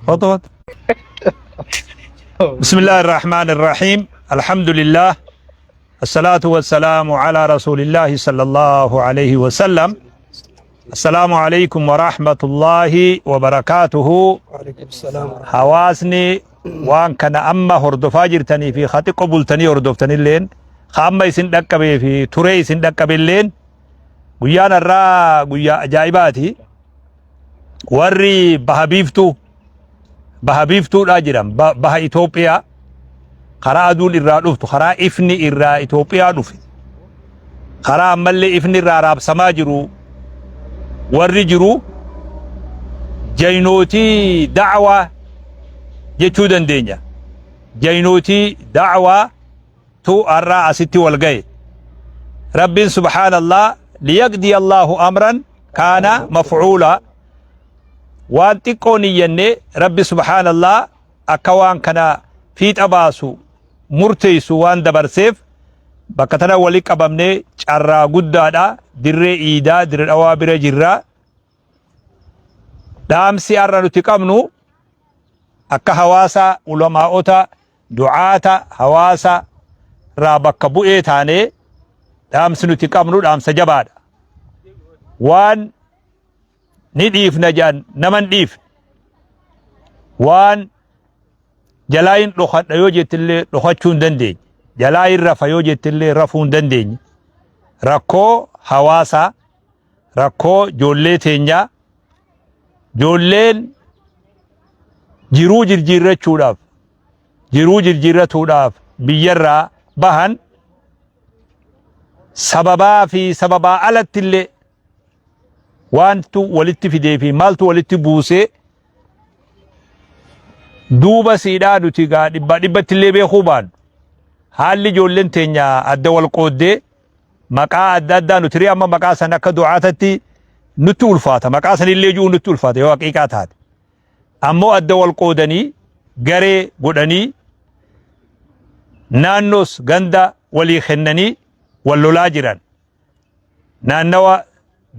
Kootu kootu. Bismillaahi Rahmaani Rahiim. Alhamdulillah. Assalaatu wassalaamu ala rasuulillaahi sallallahu alayhi wa sallam. Assalaamu alaykum wa rahmatullaahi wa barakaatuhu. Hawaasni waan kana amma hordofaa jirtanii fi ka xiqqo bultanii hordoftanilleen ka amma isin dhaqqabee fi turee isin dhaqqabelleen guyyaan har'aa guyyaa ajaa'ibaati. Warri baha biiftuu baha biiftuudhaa jiran baha Itoophiyaa karaa aduun irraa dhuftu karaa ifni irraa Itoophiyaa dhufe karaa ammallee ifni irraa raabsamaa jiru warri jiru jaynootii da'waa jechuu dandeenya. Jaynootii da'waa tu har'aa asitti wal gahe. Rabbiin subhaanallah liyaqdiya Allahu amran kaana maf'uula waan xiqqoo niyyanne Rabbi subhaanallah akka waan kana fiixa baasu murteessu waan dabarseef bakka tana wali qabamne carraa guddaadha dirree iidaa dirree dhawaa bira jirra dhaamsi har'a nuti qabnu akka hawaasa ulamaa'ota du'aata hawaasa irraa bakka bu'ee taanee dhaamsi nuti qabnu dhaamsa jabaadha. Waan ni dhiifna jedhan nama hin dhiifne. Waan jalaa hin dhokadha yoo jettillee dhokachuu hin dandeenye. Jalaa hin rafa yoo jettillee rafuu hin dandeenye. Rakkoo hawaasaa, rakkoo ijoollee teenyaa, ijoolleen jiruu jirjiirrachuudhaaf jiruu jirjiirratuudhaaf biyyarraa bahan sababaa fi sababaa alatti illee waantu walitti fidee fi maaltu walitti buusee duuba siidhaa nuti gaa dhibbaa dhibbatti illee beekuu baannu haalli ijoolleen teenya adda wal qooddee maqaa adda addaa nuti amma maqaa san akka du'aatatti nutti ulfaata maqaa san illee ji'uu nutti ulfaata yoo haqiiqaa taate ammoo adda wal qoodanii garee godhanii naannoos ganda walii kennanii wal lolaa jiran naannawa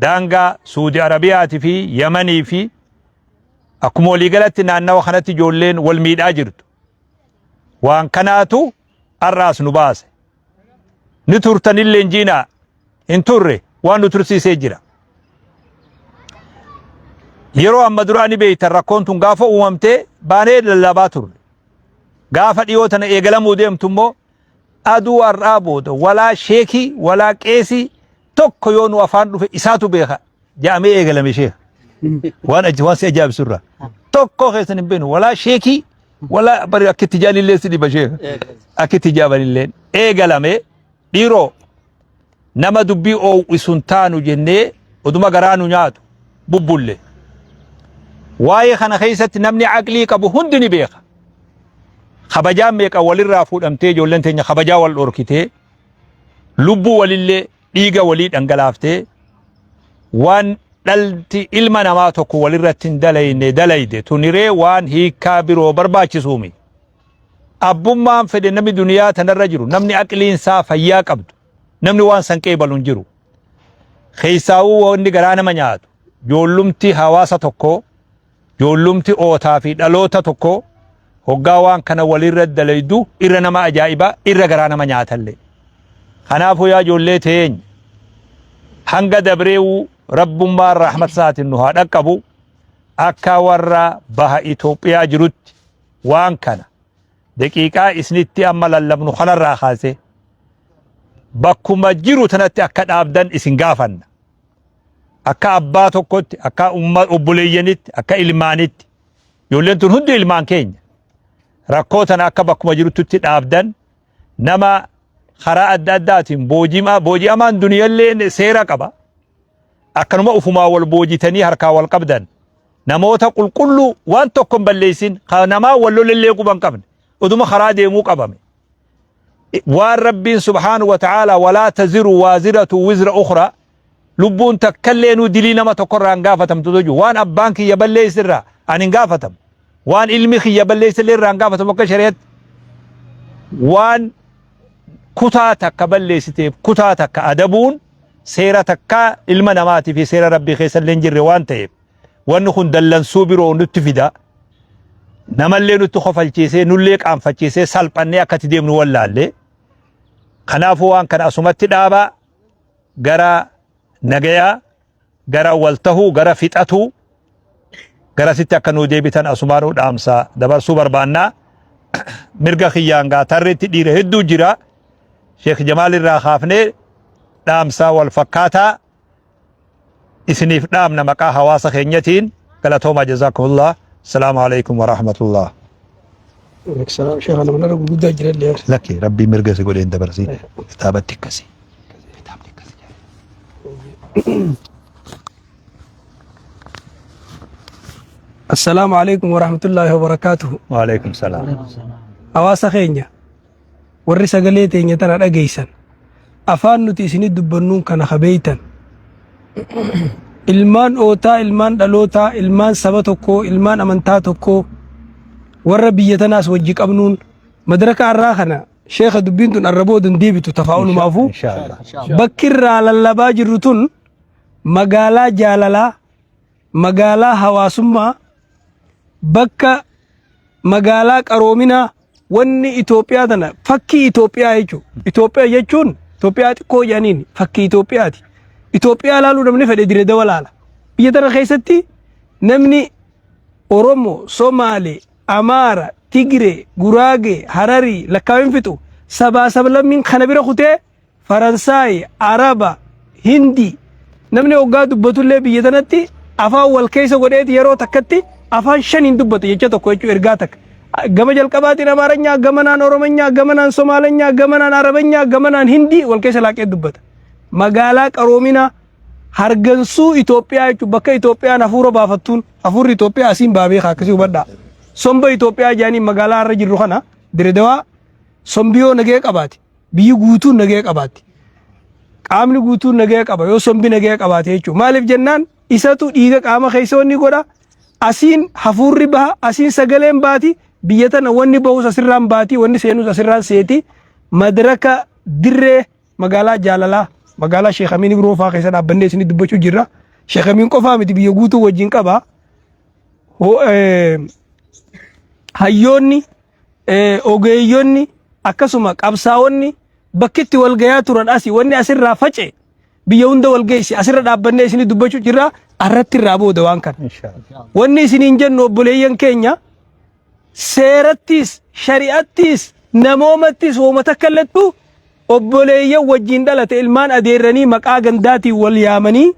daangaa Suudi Arabiyaatii fi Yamanii fi akkuma waliigalatti naannawa kanatti ijoolleen wal miidhaa jirtu. Waan kanaatu har'aas nu baase. Ni turtanillee hin jiinaa hin turre waan nu tursiisee jira. Yeroo amma duraa ni beektan rakkoon tun gaafa uumamtee baanee lallabaa turre. Gaafa dhiyoo tana eegalamuu deemtu immoo aduu har'aa booda walaa sheekii walaa qeesii tokko yoo nu afaan dhufe isaatu beeka jedhamee eegalame sheeka. Waan aji waan si ajaa'ibsu irraa. Tokko keessan hin beeknu walaa sheekii walaa bari akka itti jaalillee si dhiba sheeka. Akka itti jaabanillee eegalame dhiiroo nama dubbii oowwisu hin taanu jennee oduma garaa nu nyaatu bubbulle. Waa'ee kana keessatti namni aqlii qabu hundi ni beeka. Kabajaan meeqa walirraa fuudhamtee ijoolleen teenya kabajaa wal dhorkitee lubbuu walillee dhiiga walii dhangalaaftee waan dhalti ilma namaa tokko walirratti hin dalayne dalayde tuniree waan hiikkaa biroo barbaachisuumi. Abbummaan fedhe namni duniyaa tanarra jiru namni aqliin isaa fayyaa qabdu namni waan san qeebalu hin jiru. Keessaawuu wanni garaa nama nyaatu joollumti hawaasa tokkoo joollumti ootaa fi dhaloota tokkoo hoggaa waan kana walirra dalaydu irra nama ajaa'iba irra garaa nama nyaatallee. Kanaafuu yaa ijoollee teenya hanga dabreewu rabbummaan rahmat isaatiin nu haa dhaqqabu akka warra baha Itoophiyaa jirutti waan kana daqiiqaa isinitti amma lallabnu kanarraa kaasee bakkuma jiru tanatti akka dhaabdan isin gaafanna. Akka abbaa tokkotti, akka obboleeyyanitti, akka ilmaanitti. Ijoolleen tun hundi ilmaan keenya. Rakkoo tana akka bakkuma jirtutti dhaabdan nama karaa adda addaatiin booji'amaan duniyallee seera qaba. Akkanuma ufumaa wal boojitanii harkaa wal qabdan. Namoota qulqulluu waan tokko hin balleessin ka namaa wal lolellee quba hin qabne oduma karaa deemuu qabame. Waan Rabbiin subhaanahu wa ta'ala walaa taziru waaziratu wizra ukhra lubbuun takkallee nuu dilii nama tokkorraa hin gaafatamtu jechuudha. Waan abbaan kiyya balleessirraa ani hin gaafatamu. Waan ilmi kiyya balleessillee irraa hin gaafatamu akka shari'atti. Waan kutaa takka balleessiteef kutaa takka adabuun seera takkaa ilma namaatii fi seera Rabbii keessa illee hin jirre waan ta'eef wanni kun dallansuu biroo nutti fida. Namallee nutti kofalchiisee nullee qaanfachiisee salphannee akkatti deemnu wallaalle. Kanaafuu waan kana asumatti dhaabaa gara nagayaa gara wal tahuu gara fixatuu garasitti akka nuu deebitan asumaanuu dhaamsa dabarsuu barbaannaa. Mirga kiyyaan gaa tarreetti dhiira hedduu jira. Sheekh Jamaal irraa kaafnee dhaamsa wal fakkaataa isiniif dhaamna maqaa hawaasa keenyatiin galatoomaa jazaakumullah. Salaamu alaikum wa rahmatullah. Salaam sheekha nama narra gurguddaa jira illee. Lakki rabbii mirga si godheen dabarsii kitaabatti akkasii. Kitaabni akkasii. Assalaamu alaikum wa rahmatullaahi wa barakaatuhu. Wa alaikum salaam. Hawaasa keenya warri sagalee teenya tana dhageessan afaan nuti isinit dubbannuun kana kabeeytan ilmaan ootaa ilmaan dhalootaa ilmaan saba tokkoo ilmaan amantaa tokkoo warra biyya tanaas wajji qabnuun madaraka arraa kana sheekha dubbiin tun arra booda hin deebitu tafaa'ulumaafuu Inshaallah. bakki irraa lallabaa jirru tun magaalaa jaalalaa magaalaa hawaasummaa bakka magaalaa qaroominaa wanni Itoophiyaa tana fakkii Itoophiyaa jechuudha. Itoophiyaa jechuun Itoophiyaa xiqqoo jedhaniin fakkii Itoophiyaati. Itoophiyaa laaluu namni fedhe dire dawa laala. Biyya tana keessatti namni Oromoo, Somaalee, Amaara, Tigree, Guraagee, Hararii lakkaa'in fixu sabaa sablammiin kana bira kutee Faransaay, Araba, Hindii namni hoggaa dubbatullee biyya tanatti afaan wal keessa godheeti yeroo takkatti afaan shaniin dubbata jecha tokko jechuu ergaa takka. Gama jalqabaatiin Amaaranyaa, gamanaan Oromonyaa, gamanaan Somaalenyaa, gamanaan Arabanyaa, gamanaan Hindii wal keessa laaqee dubbata. Magaalaa qaroominaa hargansuu Itoophiyaa jechuun bakka Itoophiyaan hafuura baafattuun hafuurri Itoophiyaa asiin baabee akkasii hubadhaa. Somba Itoophiyaa jedhanii magaalaa irra jirru kana Diredawaa sombiyoo nagee qabaati. Biyyi guutuun nagaya qabaatti. Qaamni guutuun nagaya qaba yoo sombi nagaya qabaate jechuudha. Maaliif jennaan isatu dhiiga qaama keessa wanni godha. Asiin hafuurri baha, asiin sagaleen baati, biyya tana wanni bahus asirraan baati, wanni seenus asirraan seeti. Madraka dirree magaalaa jaalalaa magaalaa Sheekh Amiin Ibroo fa'aa keessa dhaabbannee isinii dubbachuu jirra. Sheekh Amiin qofaa miti biyya guutuu wajjin qaba. Hayyoonni ogeeyyonni akkasuma qabsaa'onni bakki itti wal gayaa turan asi wanni asirraa face biyya hunda wal geessi asirra dhaabbannee isinii dubbachuu jirra arratti irraa booda waan kana. Wanni isiniin jennu obboleeyyan keenya seerattis shari'attis namoomattis wooma takka illettu obboleeyyan wajjin dhalate ilmaan adeerranii maqaa gandaatiin wal yaamanii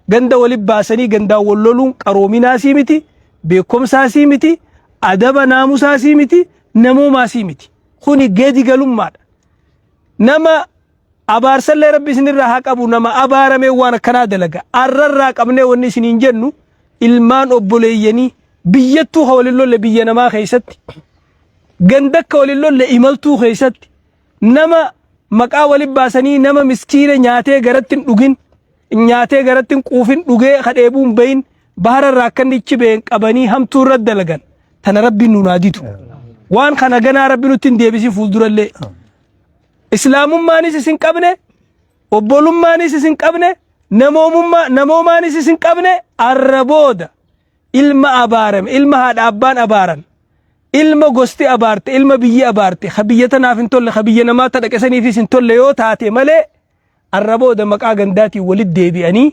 ganda wali baasanii gandaan wal loluun qaroominaasii miti beekumsaasii miti adaba naamusaasii miti namoomaasii miti kuni gadi galummaadha nama abaarsallee rabbi isinirraa haa qabu nama abaaramee waan akkanaa dalaga arrarraa qabnee wanni isiniin jennu ilmaan obboleeyyanii biyyattuu ka walin lolle biyya namaa keessatti gandakka walin lolle imaltuu keessatti nama maqaa walin baasanii nama miskiina nyaatee garatti hin dhugin nyaatee garatti hin quufin dhugee ka dheebuu hin bahin bahara irraa akka inni ichi ba'een qabanii hamtuu irra dalagan tana rabbiin nu naaditu waan kana ganaa rabbi nutti hin deebisin fuuldurallee islaamummaanis isin qabne obbolummaanis isin qabne namoomummaa namoomaanis isin qabne arra booda ilma abaarame ilma haadha abbaan abaaran ilma gosti abaarte ilma biyyi abaarte ka biyya tanaaf hin tolle ka biyya namaa ta dhaqesaniifis hin tolle yoo taate malee Arra booda maqaa gandaatiin walitti deebi'anii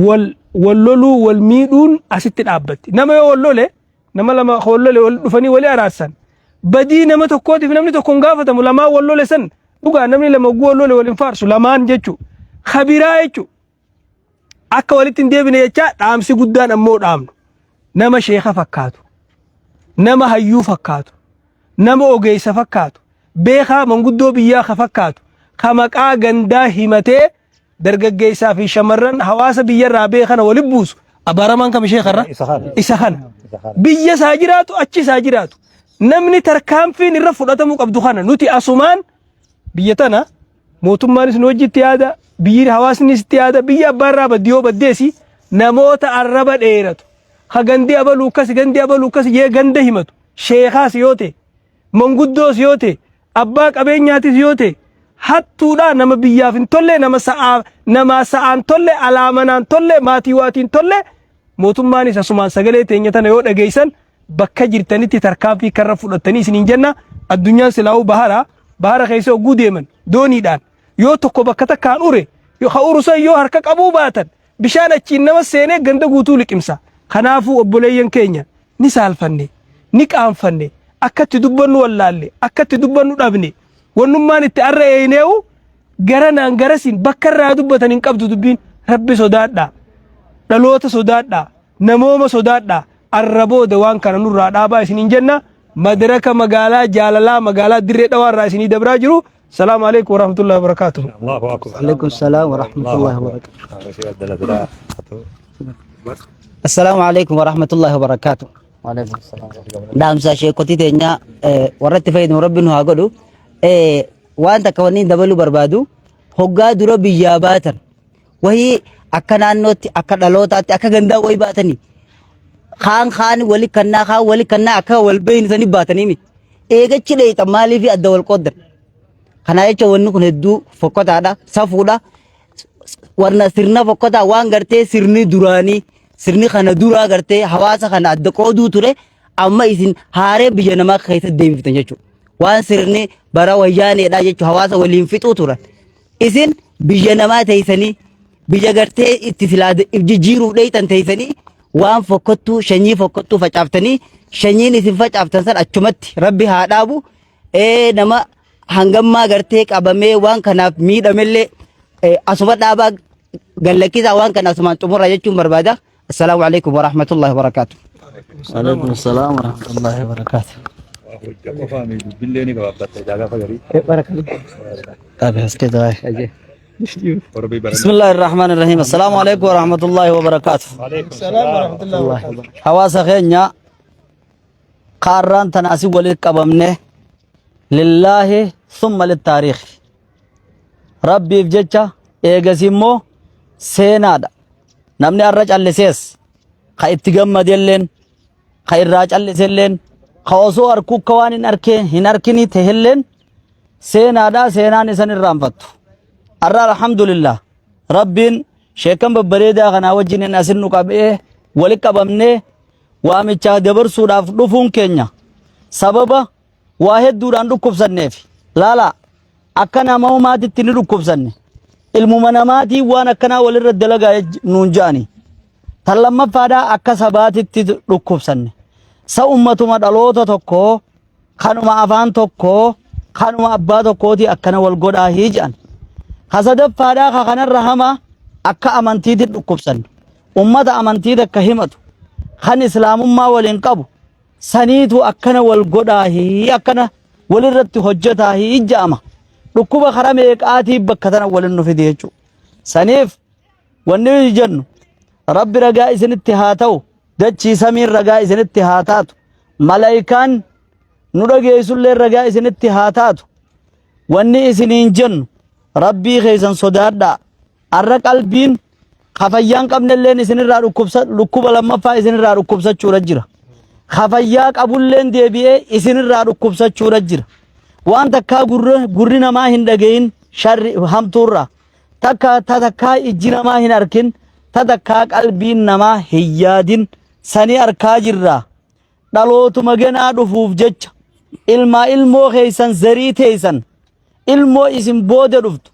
wal wal loluu wal miidhuun asitti dhaabbatti. Nama yoo wal lole nama lama wal lole wal dhufanii wali araarsan. Badii nama tokkootiif namni tokko hin gaafatamu lamaan wal lole san dhugaa namni lama oguu wal lole wal hin faarsu lamaan jechuu. Kabiraa jechuu. Akka walitti hin deebine jechaa dhaamsi guddaan ammoo dhaamnu. Nama sheeka fakkaatu. Nama hayyuu fakkaatu. Nama ogeessa fakkaatu. Beekaa manguddoo biyyaa ka fakkaatu. Ka maqaa gandaa himatee dargaggeessaa fi shamarran hawaasa biyyarraa beekana walitti buusu. Abaaramaan kam ishee karra? Isa kana. Isa kana. Biyya isaa jiraatu achi isaa jiraatu. Namni tarkaanfiin irra fudhatamuu qabdu kana nuti asumaan biyya tana mootummaanis nu wajjitti yaada biyyi hawaasnis itti yaada biyya abbaa irraa baddi yoo baddeesi namoota arraba dheeratu ka gandi abaluu akkasi gandi abaluu akkasi jee ganda himatu sheekaas yoo ta'e manguddoos yoo ta'e abbaa qabeenyaatis yoo ta'e hattuudhaa nama biyyaaf hin tolle nama sa'aa namaa sa'aan tolle alaamanaan tolle maatii waatiin tolle mootummaanis asumaan sagalee teenya tana yoo dhageessan Bakka jirtanitti tarkaanfii karra fudhattanii isiniin jenna. Addunyaan silaa'uu bahara bahara keessa hogguu deeman dooniidhaan yoo tokko bakka takkaan ure, yoo ka uru san yoo harka qabuu baatan, bishaan achiin nama seenee ganda guutuu liqimsa. Kanaafuu obboleeyyan keenya, ni saalfanne, ni qaanfanne, akka itti dubbannu wallaalle, akka itti dubbannu dhabne. Wannummaan itti arra eeyneewu garanaan garasiin bakka irraa dubbatan hin qabdu dubbiin. Rabbi sodaadhaa, dhaloota sodaadhaa, namooma sodaadhaa. Arra booda waan kana nurraa dhaabaa isiniin jenna. Madaraka magaalaa jaalalaa, magaalaa Dirree Dhawaa irraa isinii dabraa jiru. Salaamu alaikum warahmatullahi wabarakatuh. Allahu akbar. Alaikum salam wa rahmatullahi wa barakatuh. Assalaamu alaikum wa rahmatullahi wa barakatuh. Dhaamsa sheekotii teenya warra itti fayyadamu Rabbi nu haa godhu. Waan takka wanni dabaluu barbaadu, hoggaa dura biyyaa baatan wahii akka naannootti, akka dhalootaatti, akka gandaa wahii baatanii kaan kaan wali kannaa, kaan wali kannaa, akka wal beeyni sanii baatanii miti. Eegachi dheeyxan maaliif adda wal qooddan? Kanaa jecha wanni kun hedduu fokkotaadha, safuudha. Warna sirna fokkotaa waan gartee sirni duraanii, sirni kana duraa gartee hawaasa kana adda qooduu ture, amma isin haaree biyya namaa keessatti deebiftan jechuudha. Waan sirni bara wayyaaneedha jechuudha, hawaasa waliin fixuu turan. Isin biyya namaa teessanii, biyya gartee itti silaa jijjiiruuf dheeyxan teessanii, waan fokkottuu, sanyii fokkottuu facaaftanii, sanyiin isin facaaftan san achumatti Rabbi haa dhaabu. Nama hangammaa gartee qabamee waan kanaaf miidhamellee asuma dhaabaa gallakkisaa, waan kana asumaan xumurra jechuun barbaada. Assalaamu alaikum warahmatullahi wabarakaatu. Alaikum salam wa rahmatullahi wa barakatuh. Dubbillee ni gabaabbatta gaafa garii. Tabi haske dawai. Bismillahir Rahmanir Rahim. Assalamu alaikum wa rahmatullahi wa barakatuh. Salaam warahmatullahi wabarakatuh. Hawaasa keenya kaarraan tana asii walitti qabamne lillaahi summa littaariikh. Rabbiif jecha, eegas immoo seenaadha. Namni har'a callisees, ka itti gammadelleen, ka irraa calliselleen, ka osoo arkuu akka waan hin arkee hin arkini tahelleen, seenaadha, seenaan isan irraanfattu. Har'a alhamdulillah Rabbiin sheekan babbareedaa kanaa wajjin asin nu qabee walitti qabamnee waamichaa dabarsuudhaaf dhufuun keenya sababa waa hedduudhaan dhukkubsanneef. Laala, akka nama homaatitti ni dhukkubsanne, ilmuma namaatiin waan akkanaa walirra dalagaa nuun ja'ani. Tan lammaffaadhaa, akka sabaatitti dhukkubsanne, sa ummatuma dhaloota tokkoo, kanuma afaan tokkoo, kanuma abbaa tokkooti akkana wal godhaa hii jedhan. Ka sadaffaadhaa, ka kanarra hamaa, akka amantiitti dhukkubsanne. Ummata amantii takka himatu, kan islaamummaa waliin qabu saniitu akkana wal godhaa hii, akkana walirratti hojjetaa hii ja'ama. Dhukkuba karaa meeqaatii bakka tana waliin nu fide jechuudha. Saniif wanni nuti jennu, Rabbi ragaa isinitti haa ta'u, dachii samiin ragaa isinitti haa taatu, malaayikaan nu dhageessullee ragaa isinitti haa taatu. Wanni isiniin jennu, Rabbii keessan sodaadhaa. Arra qalbiin kafayyaan qabnelleen isinirraa dhukkubsa, dhukkuba lammaffaa isinirraa dhukkubsachuudha jira. Kafayyaa qabulleen deebi'ee isinirraa dhukkubsachuudha jira. Waan takkaa gurri namaa hin dhagayin sharri hamtuurraa, takka takkaa ijji namaa hin arkin, ta takkaa qalbiin namaa hin yaadin sanii arkaa jirra. Dhalootuma ganaa dhufuuf jecha, ilmaa ilmoo keessan, zarii teessan, ilmoo isin booda dhuftu,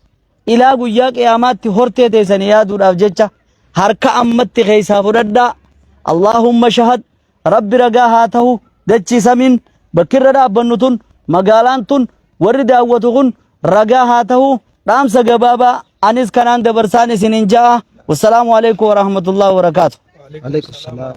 ilaa guyyaa qiyaamaatti hortee teessanii yaaduudhaaf jecha harka ammatti keessaa fudhadhaa. Allahumma shahad, Rabbi ragaa haa ta'u, dachii samiin bakki irra dhaabbannu tun, magaalaan tun, warri daawwatu kun ragaa haa ta'u. Dhaamsa gabaabaa anis kanaan dabarsaan isiniin ja'a. Wassalaamu alaikum warahmatullahi wabarakaatu. Alaikum salam.